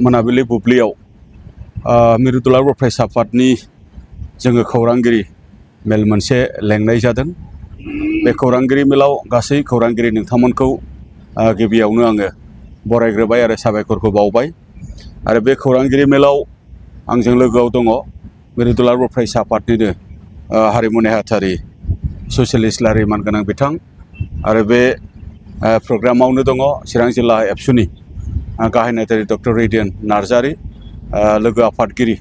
मोनाबिलि बुब्लियाव मिरु दुलाराय बर' फरायसा आफादनि जोङो खौरांगिरि मेल मोनसे लेंनाय जादों। बे खौरांगिरि मेलाव गासै खौरांगिरि नोंथांमोनखौ गिबियावनो आङो बरायग्रोबाय आरो साबायखरखौ बावबाय। आरो बे खौरांगिरि मेलाव आंजों लोगोआव दङ मिरु दुलाराय बर' फरायसा आफादनिनो हारिमु नेहाथारि ससियेलिस्ट लारि मानगोनां बिथां आरो बे प्रग्रामावनो दङ चिरां जिल्ला एबसुनि गाहाय नेहाथारि डक्टर रेडियन नार्जारि, लोगो आफादगिरि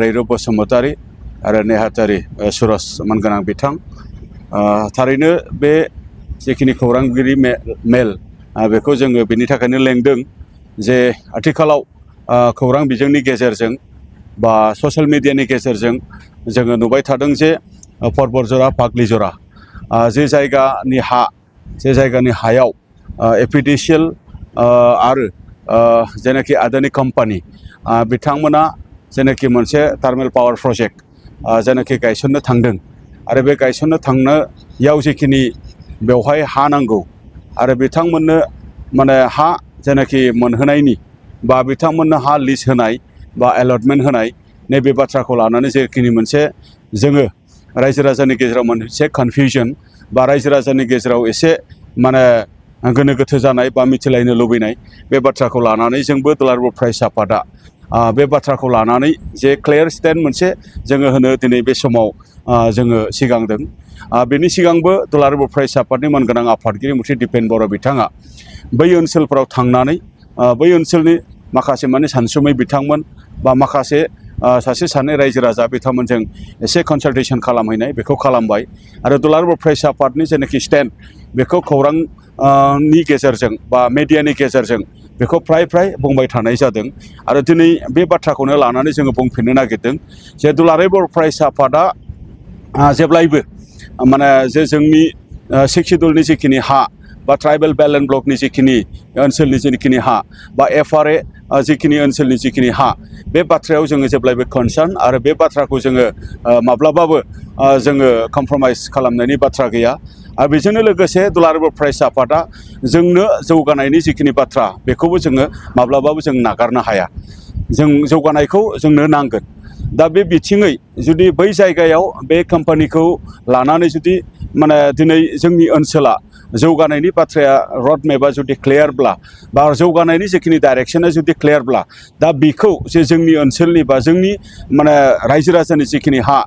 रैरुब बसुमतारी आरो नेहाथारि सुरज मानगोनां बिथां। थारैनो बे जिखिनि खौरांगिरि मेल बेखौ जोङो बेनि थाखायनो लेंदों जे आथिखालाव खौरां बिजोंनि गेजेरजों बा ससियेल मिडियानि गेजेरजों जोङो नुबाय थादों जे परबतजरा फाग्लिजरा जे जायगानि हायाव एपिडिसिएल आरो जेनाखि आदानि कम्पानि बिथांमोना जेनाखि मोनसे थार्मेल पावार प्रजेक्ट जेनाखि गायसननो थांदों आरो बे गायसननो थांनायाव जिखिनि बेवहाय हा नांगौ आरो बिथांमोननो माने हा जेनाखि मोनहोनायनि बा बिथांमोननो हा लिज होनाय बा एलटमेन्ट होनाय नैबे बाथ्राखौ लानानै जेखिनि मोनसे जोङो रायजो राजानि गेजेराव मोनसे कनफिउजन बा रायजो राजानि गेजेराव एसे माने गोनो गोथो जानाय बा मिथिलायनो लुबैनाय बे बाथ्राखौ लानानै जोंबो दुलाराय बर' फरायसा आफादा बे बाथ्राखौ लानानै जे क्लियार स्टेन्ड मोनसे जोङो होनो दिनै बे समाव जोङो सिगांदों। बेनि सिगांबो दुलाराय बर' फरायसा आफादनि मानगोनां आफादगिरि मुथि दिपेन बर' बिथाङा बै ओनसोलफोराव थांनानै बै ओनसोलनि माखासे माने सानसुमै बिथांमोन बा माखासे सासे सानै रायजो राजा बिथांमोनजों एसे कनसाल्टेसन खालामहैनाय बेखौ खालामबाय आरो दुलाराय बर' फरायसा आफादनि जेनाखि स्टेन्ड बेखौ खौरांनि गेजेरजों बा मेडियानि गेजेरजों बेखौ फ्राय बुंबाय थानाय जादों। आरो दिनै बे बाथ्राखौनो लानानै जोङो बुंफिननो नागिरदों जे दुलाराय बर' फरायसा आफादा जेब्लायबो माने जे जोंनि सिडुलनि जिखिनि हा बा ट्राइबेल बेल्ट एन्ड ब्लकनि जिखिनि ओनसोलनि जिखिनि हा बा FRA जिखिनि ओनसोलनि जिखिनि हा बे बाथ्रायाव जोङो जेब्लायबो कनसार्न आरो बे बाथ्राखौ जोङो माब्लाबाबो जोङो कमप्रमाइज खालामनायनि बाथ्रा गैया। आरो बेजोंनो लोगोसे दुलाराय बर' फरायसा आफादा जोंनो जौगानायनि जिखिनि बाथ्रा बेखौबो जोङो माब्लाबाबो जों नागारनो हाया। जों जौगानायखौ जोंनो नांगोन। दा बे बिथिङै जुदि बै जायगायाव बे कम्पानिखौ लानानै जुदि माने दिनै जोंनि ओनसोला जौगानायनि बाथ्राया रड मेपआ जुदि क्लियारब्ला बा जौगानायनि जिखिनि डाइरेक्सना जुदि क्लियारब्ला दा बेखौ जे जोंनि ओनसोलनि बा जोंनि माने रायजो राजानि जिखिनि हा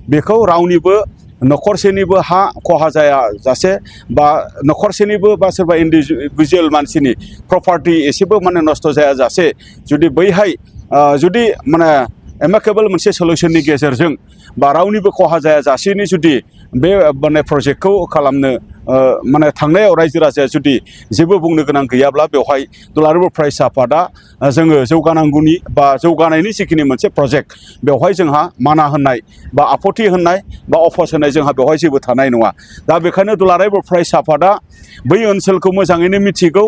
बेखौ रावनिबो न'खरसेनिबो हा खहा जायाजासे बा न'खरसेनिबो बा सोरबा इन्डिभिजुवेल मानसिनि प्रपार्टि एसेबो माने नस्थ' जायाजासे जुदि बैहाय जुदि माने एमाकेबल मोनसे सलिउसननि गेजेरजों बा रावनिबो खहा जायाजासेनि जुदि बे माने प्रजेक्टखौ खालामनो माने थांनायाव रायजो राजाया जुदि जेबो बुंनो गोनां गैयाब्ला बेवहाय दुलाराय बर' फरायसा आफादा जोङो जौगानांगौनि बा जौगानायनि जिखिनि मोनसे प्रजेक्ट बेवहाय जोंहा माना होननाय बा आपत्ति होननाय बा अफस होनाय जोंहा बेवहाय जेबो थानाय नङा। दा बेखायनो दुलाराय बर' फरायसा आफादा बै ओनसोलखौ मोजाङैनो मिथिगौ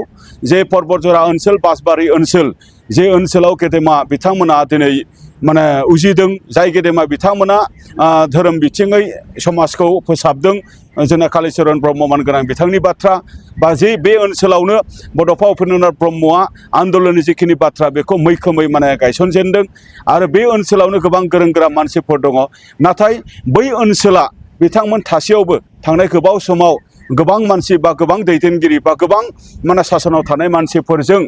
जे परबतजरा ओनसोल बासबारि ओनसोल जे ओनसोलाव गेदेमा बिथांमोना दिनै माने उजिदों जाय गेदेमा बिथांमोना धोरोम बिथिङै समाजखौ फोसाबदों जोंना कालिचरन ब्रह्म मानगोनां बिथांनि बाथ्रा बा जे बे ओनसोलावनो बड'फा उपेन्द्रनाथ ब्रह्मआ आन्दलननि जिखिनि बाथ्रा बेखौ मैखोमै माने गायसनजेनदों आरो बे ओनसोलावनो गोबां गोरों गोरा मानसिफोर दङ। नाथाय बै ओनसोला बिथांमोन थासेयावबो थांनाय गोबाव समाव गोबां मानसि बा गोबां दैदेनगिरि बा गोबां माने सासनाव थानाय मानसिफोरजों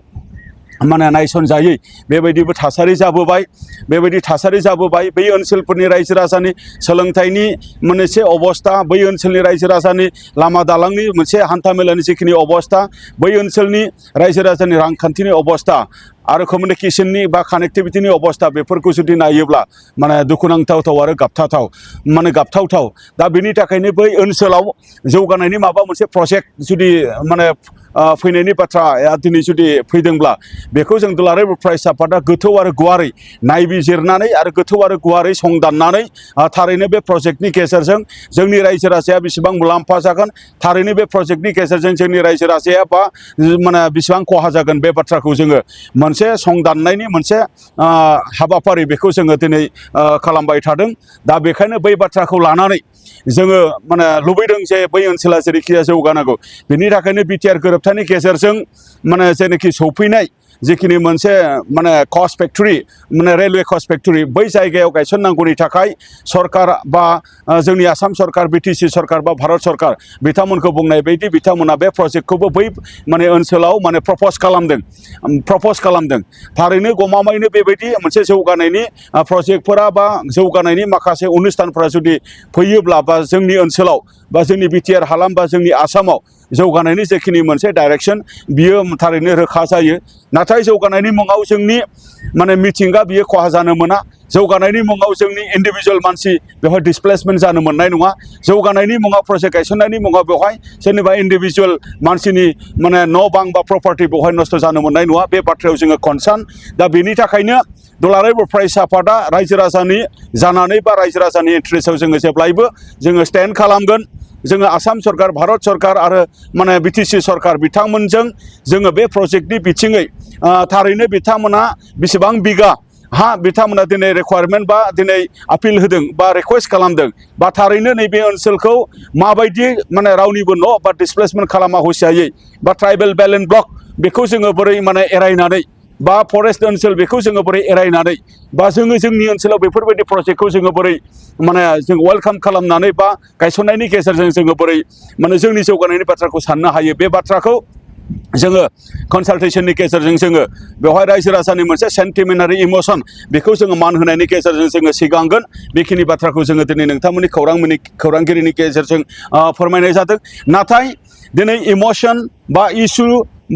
माने नायसनजायै बेबायदिबो थासारि जाबोबाय। बेबायदि थासारि जाबोबाय बै ओनसोलफोरनि रायजो राजानि सोलोंथाइनि मोनसे अबस्था, बै ओनसोलनि रायजो राजानि लामा दालांनि मोनसे हान्था मेलानि जिखिनि अबस्था, बै ओनसोलनि रायजो राजानि रांखान्थिनि अबस्था आरो कमिउनिकेसननि बा कानेक्टिभिटिनि अबस्था बेफोरखौ जुदि नायोब्ला माने दुखुनांथाव आरो गाबथावथाव। दा बेनि थाखायनो बै ओनसोलाव जौगानायनि माबा मोनसे प्रजेक्ट जुदि माने फैनायनि बाथ्राया दिनै जुदि फैदोंब्ला बेखौ जों दुलाराय बर' फरायसा आफादा गोथौ आरो गुवारै नायबिजिरनानै आरो गोथौ आरो गुवारै संदाननानै थारैनो बे प्रजेक्टनि गेजेरजों जोंनि रायजो राजाया बेसेबां मुलाम्फा जागोन, थारैनो बे प्रजेक्टनि गेजेरजों जोंनि रायजो राजाया बा माने बेसेबां खहा जागोन बे बाथ्राखौ जोङो मोनसे संदाननायनि मोनसे हाबाफारि बेखौ जोङो दिनै खालामबाय थादों। दा बेखायनो बै बाथ्राखौ लानानै जोङो माने लुबैदों जे बै ओनसोला जेरैखिजाया जौगानांगौ। बेनि थाखायनो बिटिआर गोरोबथानि गेजेरजों माने जेनाखि सौफैनाय जिखिनि मोनसे माने कस्ट फेक्टरि माने रेलवे कस्ट फेक्टरि बै जायगायाव गायसननांगौनि थाखाय सरकार बा जोंनि आसाम सरकार बिटिसि सरकार बा भारत सरकार बिथांमोनखौ बुंनाय बायदि बिथांमोना बे प्रजेक्टखौबो बै माने ओनसोलाव माने प्रप'ज खालामदों थारैनो गमामायैनो बेबायदि मोनसे जौगानायनि प्रजेक्टफोरा बा जौगानायनि माखासे अनुस्थानफोरा जुदि फैयोब्ला बा जोंनि ओनसोलाव बा जोंनि बिटिआर हालाम बा जोंनि आसामाव जौगानायनि जेखिनि मोनसे डाइरेक्सन बियो थारैनो रोखा जायो नाथाय जौगानायनि मुङाव जोंनि माने मिथिंगा बियो खहा जानो मोना जौगानायनि मुङाव जोंनि इन्डिभिजुवेल मानसि बेवहाय डिसप्लेसमेन्ट जानो मोननाय नङा जौगानायनि मुङाव प्रजेक्ट गायसननायनि मुङाव बेवहाय सोरनिबा इन्डिभिजुवेल मानसिनि माने न' बां बा प्रपार्टि बेवहाय नस्थ' जानो मोननाय नङा बे बाथ्रायाव जोङो कनसार्न दा बेनि थाखायनो दुलाराय बर' फरायसा आफादा रायजो राजानि जानानै बा रायजो राजानि इन्ट्रेस्टआव जोङो जेब्लायबो जोङो स्टेन्ड खालामगोन जोङो आसाम सरकार भारत सरकार आरो माने बिटिसि सरकार बिथांमोनजों जोङो बे प्रजेक्टनि बिथिङै थारैनो बिथांमोना बेसेबां बिगा हा बिथांमोना दिनै रिक्वायरमेन्ट बा दिनै आपिल होदों बा रिक्वेस्ट खालामदों बा थारैनो नैबे ओनसोलखौ माबायदि माने रावनिबो न' बा डिसप्लेसमेन्ट खालामा हुसियायै बा ट्राइबेल बेलेन्स ब्लक बेखौ जोङो बोरै माने एरायनानै बा फरेस्ट ओनसोल बेखौ जोङो बोरै एरायनानै बा जोङो जोंनि ओनसोलाव बेफोरबायदि प्रजेक्टखौ जोङो बोरै माने जों वेलकाम खालामनानै बा गायसननायनि गेजेरजों जोङो बोरै माने जोंनि जौगानायनि बाथ्राखौ साननो हायो बे बाथ्राखौ जोङो कनसालटेसननि गेजेरजों जोङो बेवहाय रायजो राजानि मोनसे सेन्टिमेन्टारि इमोसन बेखौ जोङो मान होनायनि गेजेरजों जोङो सिगांगोन बेखिनि बाथ्राखौ जोङो दिनै नोंथांमोननि खौरांगिरिनि गेजेरजों फोरमायनाय जादों नाथाय दिनै इमोसन बा इसु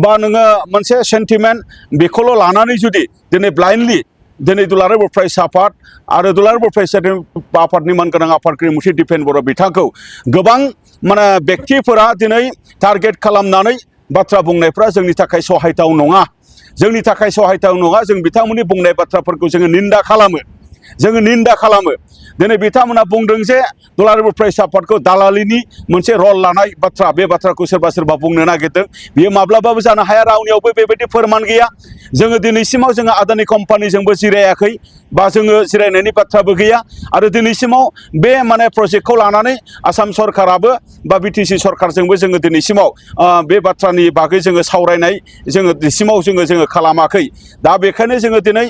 बा नोङो मोनसे सेन्टिमेन्ट बेखौल' लानानै जुदि दिनै ब्लाइन्डलि दिनै दुलाराय बर' फरायसा आफाद आरो दुलाराय बर' फरायसा आफादनि मानगोनां आफादगिरि मुंथि दिपेन बर' बिथांखौ गोबां माने बेक्तिफोरा दिनै टारगेट खालामनानै बाथ्रा बुंनायफ्रा जोंनि थाखाय सहायथाव नङा जों बिथांमोननि बुंनाय बाथ्राफोरखौ जोङो निन्दा खालामो दिनै बिथांमोना बुंदों जे दुलाराय बर' फरायसा आफादखौ दालालिनि मोनसे रल लानाय बाथ्रा बे बाथ्राखौ सोरबा बुंनो नागिरदों बियो माब्लाबाबो जानो हाया रावनियावबो बेबायदि फोरमान गैया जोङो दिनैसिमाव जोङो आदानि कम्पानिजोंबो जिरायाखै बा जोङो जिरायनायनि बाथ्राबो गैया आरो दिनैसिमाव बे माने प्रजेक्टखौ लानानै आसाम सरकाराबो बा बिटिसि सरकारजोंबो जोङो दिनैसिमाव बे बाथ्रानि बागै जोङो सावरायनाय जोङो दिनैसिमाव जोङो खालामाखै दा बेखायनो जोङो दिनै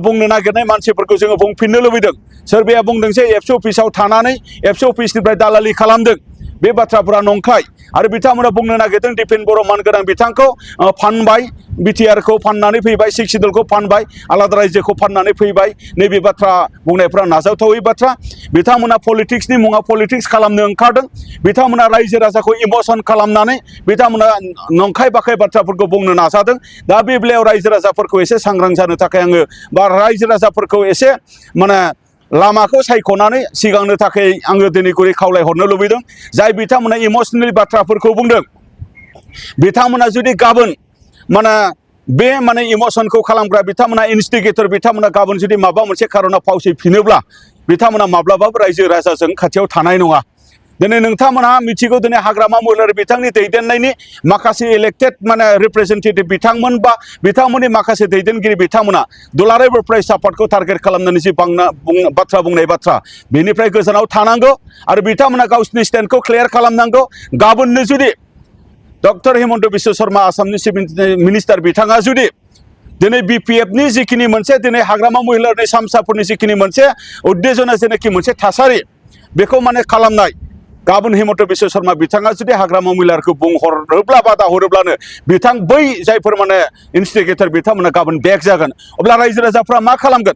बुंनो नागिरनाय मानसिफोरखौ जोङो बुंफिननो लुबैदों सोरबाया बुंदों जे एबसु अफिसाव थानानै एबसु अफिसनिफ्राय दालालि खालामदों बे बाथ्राफोरा नंखाय आरो बिथांमोना बुंनो नागिरदों दिपेन बर' मानगोनां बिथांखौ फानबाय बिटिआरखौ फाननानै फैबाय सिक्स सिडुलखौ फानबाय आलादा रायजोखौ फाननानै फैबाय नैबे बाथ्रा बुंनायफ्रा नाजावथावै बाथ्रा बिथांमोना पलिटिक्सनि मुङाव पलिटिक्स खालामनो ओंखारदों बिथांमोना रायजो राजाखौ इमोसन खालामनानै बिथांमोना नंखाय बाखाय बाथ्राफोरखौ बुंनो नाजादों दा बे बेलायाव रायजो राजाफोरखौ एसे सांग्रां जानो थाखाय आङो बा रायजो राजाफोरखौ एसे माने लामाखौ सायख'नानै सिगांनो थाखाय आङो दिनै गुरै खावलायहरनो लुबैदों जाय बिथांमोना इमोसनेल बाथ्राफोरखौ बुंदों बिथांमोना जुदि गाबोन माने बे माने इमोसनखौ खालामग्रा बिथांमोना इनस्टिगेटर बिथांमोना गाबोन जुदि माबा मोनसे खारनाव फावसैफिनोब्ला बिथांमोना माब्लाबाबो रायजो राजाजों खाथियाव थानाय नङा दिनै नोंथांमोनहा मिथिगौ दिनै हाग्रामा महिलारि बिथांनि दैदेननायनि माखासे इलेक्टेड माने रिप्रेजेन्टेटिभ बिथांमोन बा बिथांमोननि माखासे दैदेनगिरि बिथांमोना दुलाराय बर' फरायसा आफादखौ टारगेट खालामनानै जि बाथ्रा बुंनाय बाथ्रा बेनिफ्राय गोजानाव थानांगौ आरो बिथांमोना गावसिनि स्टेन्डखौ क्लियार खालामनांगौ गाबोननो जुदि डक्टर हिमन्त बिश्व शर्मा आसामनि चिफ मिनिस्टार बिथाङा जुदि दिनै बिपिएफनि जिखिनि मोनसे दिनै हाग्रामा महिलारि सामसाफोरनि जिखिनि मोनसे उद्देजना जेनाखि मोनसे थासारि बेखौ माने खालामनाय गाबोन हिमन्त बिश्व शर्मा बिथाङा जुदि हाग्रामा महिलारिखौ बुंहरोब्ला बादा हरोब्लानो बिथां बै जायफोर माने इनस्टिगेटर बिथांमोना गाबोन बेक जागोन अब्ला रायजो राजाफ्रा मा खालामगोन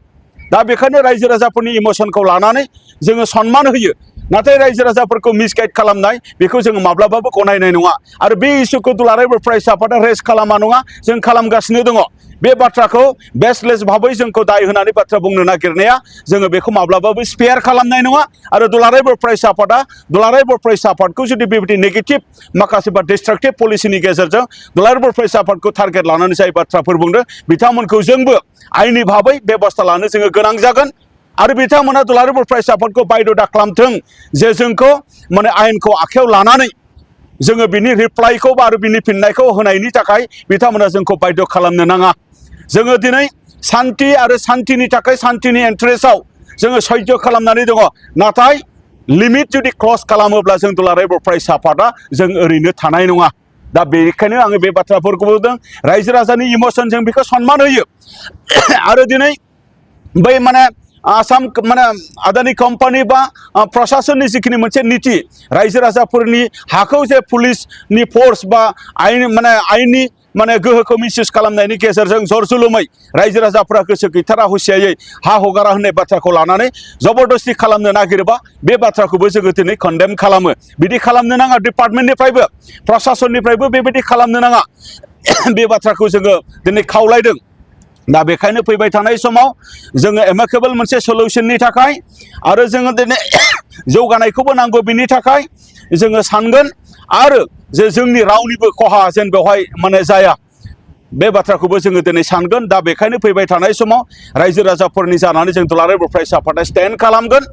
दा बेखायनो रायजो राजाफोरनि इमोसनखौ लानानै जोङो सनमान होयो नाथाय रायजो राजाफोरखौ मिसगाइड खालामनाय बेखौ जोङो माब्लाबाबो गनायनाय नङा आरो बे इस्युखौ दुलाराय बर' फरायसा आफादा रेज खालामा नङा जों खालामगासिनो दङ बे बाथ्राखौ बेसलेस भाबै जोंखौ दाय होनानै बाथ्रा बुंनो नागिरनाया जोङो बेखौ माब्लाबाबो स्पेयार खालामनाय नङा आरो दुलाराय बर' फरायसा आफादा दुलाराय बर' फरायसा आफादखौ जुदि बेबायदि नेगेटिभ माखासे बा डिस्ट्राक्टिभ पलिसिनि गेजेरजों दुलाराय बर' फरायसा आफादखौ टारगेट लानानै जाय बाथ्राफोर बुंदों बिथांमोनखौ जोंबो आयेननि भाबै बेबस्था लानो जोङो गोनां जागोन आरो बिथांमोना दुलाराय बर' फरायसा आफादखौ बायद' खालामथों जे जोंखौ माने आयेनखौ आखायाव लानानै जोङो बिनि रिप्लाइखौ आरो बिनि फिननायखौ होनायनि थाखाय बिथांमोना जोंखौ बायद' खालामनो नाङा जोङो दिनै सान्थि आरो सान्थिनि थाखाय सान्थिनि इन्टारेस्टआव जोङो सैज्य खालामनानै दङ नाथाय लिमिट जुदि क्रस खालामोब्ला जों दुलाराय बर' फरायसा आफादा जों ओरैनो थानाय नङा दा बेनिखायनो आङो बे बाथ्राफोरखौ बुंदों रायजो राजानि इमोसनजों बेखौ सनमान होयो आरो दिनै बै माने आसाम माने आदानि कम्पानि बा प्रशासननि जिखिनि मोनसे नीति रायजो राजाफोरनि हाखौ जे पुलिसनि फोर्स बा आयेन माने आयेननि माने गोहोखौ मिसइउज खालामनायनि गेजेरजों जरजुलुमै रायजो राजाफोरा गोसो गैथारा हुसियायै हा हगारा होननाय बाथ्राखौ लानानै जबरदस्ति खालामनो नागिरोबा बे बाथ्राखौबो जोङो दिनै कन्डेम खालामो बिदि खालामनो नाङा डिपार्टमेन्टनिफ्रायबो प्रशासननिफ्रायबो बेबायदि खालामनो नाङा बे बाथ्राखौ जोङो दिनै खावलायदों दा बेखायनो फैबाय थानाय समाव जोङो एमाकेबल मोनसे सल्युशननि थाखाय आरो जोङो दिनै जौगानायखौबो नांगौ बिनि थाखाय जोङो सानगोन आरो जे जोंनि रावनिबो खहा जेन बेवहाय माने जाया बे बाथ्राखौबो जोङो दिनै सानगोन दा बेखायनो फैबाय थानाय समाव रायजो राजाफोरनि जानानै जों दुलाराय बर' फरायसा आफादा स्टेन्ड खालामगोन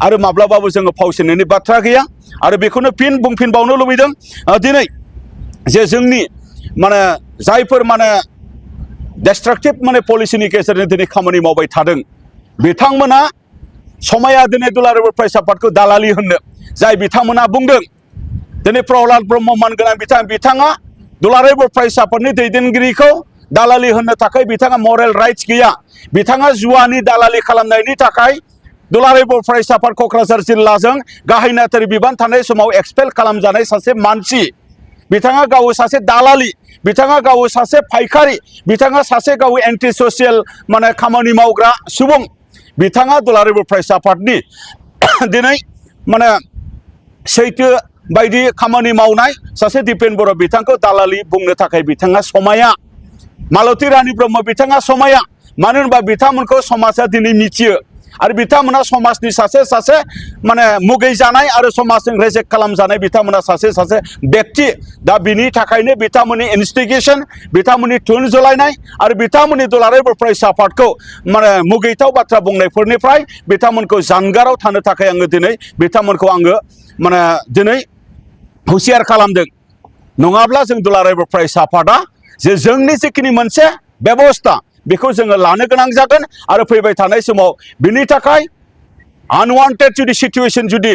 आरो माब्लाबाबो जोङो फावसायनायनि बाथ्रा गैया आरो बेखौनो फिन बुंफिनबावनो लुबैदों दिनै जे जोंनि माने जायफोर माने डिस्ट्राक्टिभ माने पलिसिनि गेजेरजों दिनै खामानि मावबाय थादों बिथांमोना समाया दिनै दुलाराय बर' फरायसा आफादखौ दालालि होननो जाय बिथांमोना बुंदों दिनै प्रहलाद ब्रह्म मानगोनां बिथाङा दुलाराय बर' फरायसा आफादनि दैदेनगिरिखौ दालालि होननो थाखाय बिथाङा मरेल राइट्स गैया बिथाङा जुवानि दालालि खालामनायनि थाखाय दुलाराय बर' फरायसा आफाद क'क्राझार जिल्लाजों गाहाय नेहाथारि बिबान थानाय समाव एक्सपेल खालामजानाय सासे मानसि बिथाङा गाव सासे दालालि बिथाङा गाव सासे फायखारि बिथाङा सासे गाव एन्टि ससियेल माने खामानि मावग्रा सुबुं बिथाङा दुलाराय बर' फरायसा आफादनि दिनै माने सैथो बायदि खामानि मावनाय सासे दिपेन बर' बिथांखौ दालालि बुंनो थाखाय बिथाङा समाया मालती रानी ब्रह्म बिथाङा समाया मानो होनबा बिथांमोनखौ समाजा दिनै मिथियो आरो बिथांमोना समाजनि सासे माने मुगै जानाय आरो समाजजों रेजेक्ट खालामजानाय बिथांमोना सासे व्यक्ति दा बिनि थाखायनो बिथांमोननि इनभेस्टिगेशन बिथांमोननि थुन जलायनाय आरो बिथांमोननि दुलाराय बर' फरायसा आफादखौ माने मुगैथाव बाथ्रा बुंनायफोरनिफ्राय बिथांमोनखौ जानगाराव थानो थाखाय आङो दिनै बिथांमोनखौ आङो माने दिनै हुसियार खालामदों नङाब्ला जों दुलाराय बर' फरायसा आफादा जे जोंनि जिखिनि मोनसे बेबस्था बेखौ जोङो लानो गोनां जागोन आरो फैबाय थानाय समाव बिनि थाखाय आनवान्टेड जुदि सिचुएशन जुदि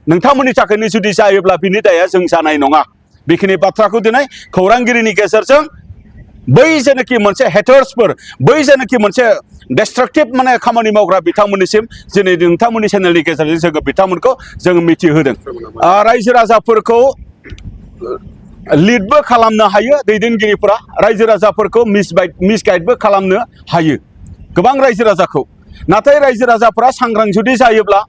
नोंथांमोननि थाखायनो जुदि जायोब्ला बिनि दाया जों जानाय नङा बेखिनि बाथ्राखौ दिनै खौरांगिरिनि गेजेरजों बै जेनाखि मोनसे हेटार्सफोर बै जेनाखि मोनसे डिस्ट्राक्टिभ माने खामानि मावग्रा बिथांमोननिसिम दिनै नोंथांमोननि चेनेलनि गेजेरजों जोङो बिथांमोनखौ जोङो मिथिहोदों रायजो राजाफोरखौ लिडबो खालामनो हायो दैदेनगिरिफोरा रायजो राजाफोरखौ मिसगाइडबो खालामनो हायो गोबां रायजो राजाखौ नाथाय रायजो राजाफोरा सांग्रां जुदि जायोब्ला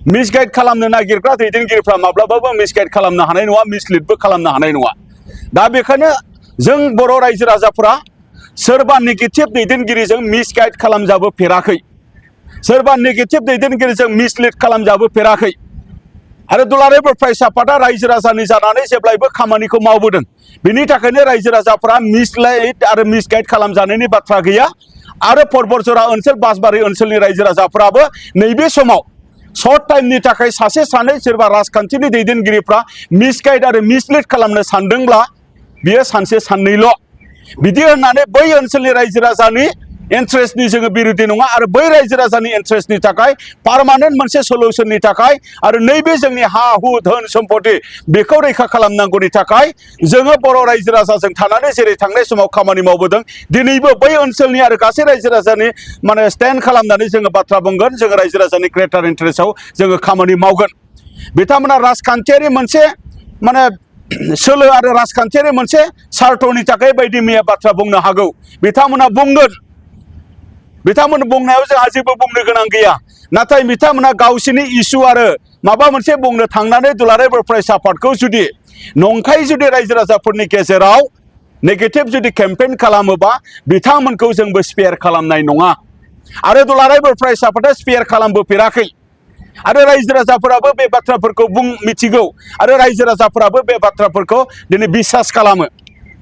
मिसगाइड खालामनो नागिरग्रा दैदेनगिरिफ्रा माब्लाबाबो मिसगाइड खालामनो हानाय नङा मिसलिडबो खालामनो हानाय नङा दा बेखायनो जों बर' रायजो राजाफोरा सोरबा नेगेटिभ दैदेनगिरिजों मिसगाइड खालामजाबोफेराखै सोरबा नेगेटिभ दैदेनगिरिजों मिसलिड खालामजाबोफेराखै आरो दुलाराय बर' फरायसा आफादा रायजो राजानि जानानै जेब्लायबो खामानिखौ मावबोदों बिनि थाखायनो रायजो राजाफोरा मिसलाइड आरो मिसगाइड खालामजानायनि बाथ्रा गैया आरो परबतजरा ओनसोल बासबारि ओनसोलनि रायजो राजाफोराबो नैबे समाव सर्ट टाइमनि थाखाय सासे सानै सोरबा राजखान्थिनि दैदेनगिरिफ्रा मिसगाइड आरो मिसलिड खालामनो सानदोंब्ला बियो सानसे साननैल' बिदि होननानै बै ओनसोलनि रायजो राजानि इन्ट्रेस्टनि जोङो बिरोधि नङा आरो बै रायजो राजानि इन्ट्रेस्टनि थाखाय पार्मानेन्ट मोनसे सल्युशननि थाखाय आरो नैबे जोंनि हा हु धोन सम्पति बेखौ रैखा खालामनांगौनि थाखाय जोङो बर' रायजो राजाजों थानानै जेरै थांनाय समाव खामानि मावबोदों दिनैबो बै ओनसोलनि आरो गासै रायजो राजानि माने स्टेन्ड खालामनानै जोङो बाथ्रा बुंगोन जोङो रायजो राजानि ग्रेटार इन्ट्रेस्टआव जोङो खामानि मावगोन बिथांमोना राजखान्थियारि मोनसे माने सोलो आरो राजखान्थियारि मोनसे सार्थनि थाखाय बायदि मैया बाथ्रा बुंनो हागौ बिथांमोना बुंगोन बिथांमोन बुंनायाव जोंहा जेबो बुंनो गोनां गैया नाथाय बिथांमोना गावसिनि इसु आरो माबा मोनसे बुंनो थांनानै दुलाराय बर' फरायसा आफादखौ जुदि नंखाय जुदि रायजो राजाफोरनि गेजेराव नेगेटिभ जुदि केम्पेइन खालामोबा बिथांमोनखौ जोंबो स्पेयार खालामनाय नङा आरो दुलाराय बर' फरायसा आफादा स्पेयार खालामबोफेराखै आरो रायजो राजाफोराबो बे बाथ्राफोरखौ मिथिगौ आरो रायजो राजाफोराबो बे बाथ्राफोरखौ दिनै बिसास खालामो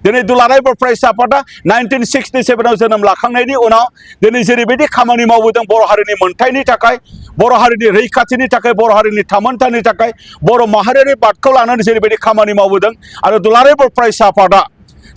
दिनै दुलाराय बर' फरायसा आफादा 1967आव जोनोम लाखांनायनि उनाव दिनै जेरैबायदि खामानि मावबोदों बर' हारिनि मोनथायनि थाखाय बर' हारिनि रैखाथिनि थाखाय बर' हारिनि थामोनथानि थाखाय बर' माहारियारि बादखौ लानानै जेरैबायदि खामानि मावबोदों आरो दुलाराय बर' फरायसा आफादा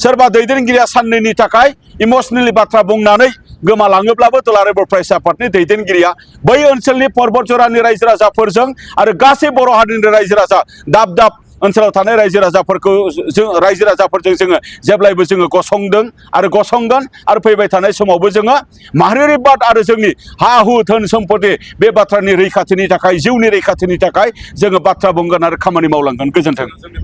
सोरबा दैदेनगिरिया साननैनि थाखाय इमसनेलि बाथ्रा बुंनानै गोमालाङोब्लाबो दुलाराय बर' फरायसा आफादनि दैदेनगिरिया बै ओनसोलनि परबतजरानि रायजो राजाफोरजों आरो गासै बर' हारिनि रायजो राजा दाब दाब ओनसोलाव थानाय रायजो राजाफोरजों जोङो जेब्लायबो जोङो गसंदों आरो गसंगोन आरो फैबाय थानाय समावबो जोङो माहारियारि बाद आरो जोंनि हा हु धोन सम्पति बे बाथ्रानि रैखाथिनि थाखाय जिउनि रैखाथिनि थाखाय जोङो बाथ्रा बुंगोन आरो खामानि मावलांगोन। गोजोन्थों।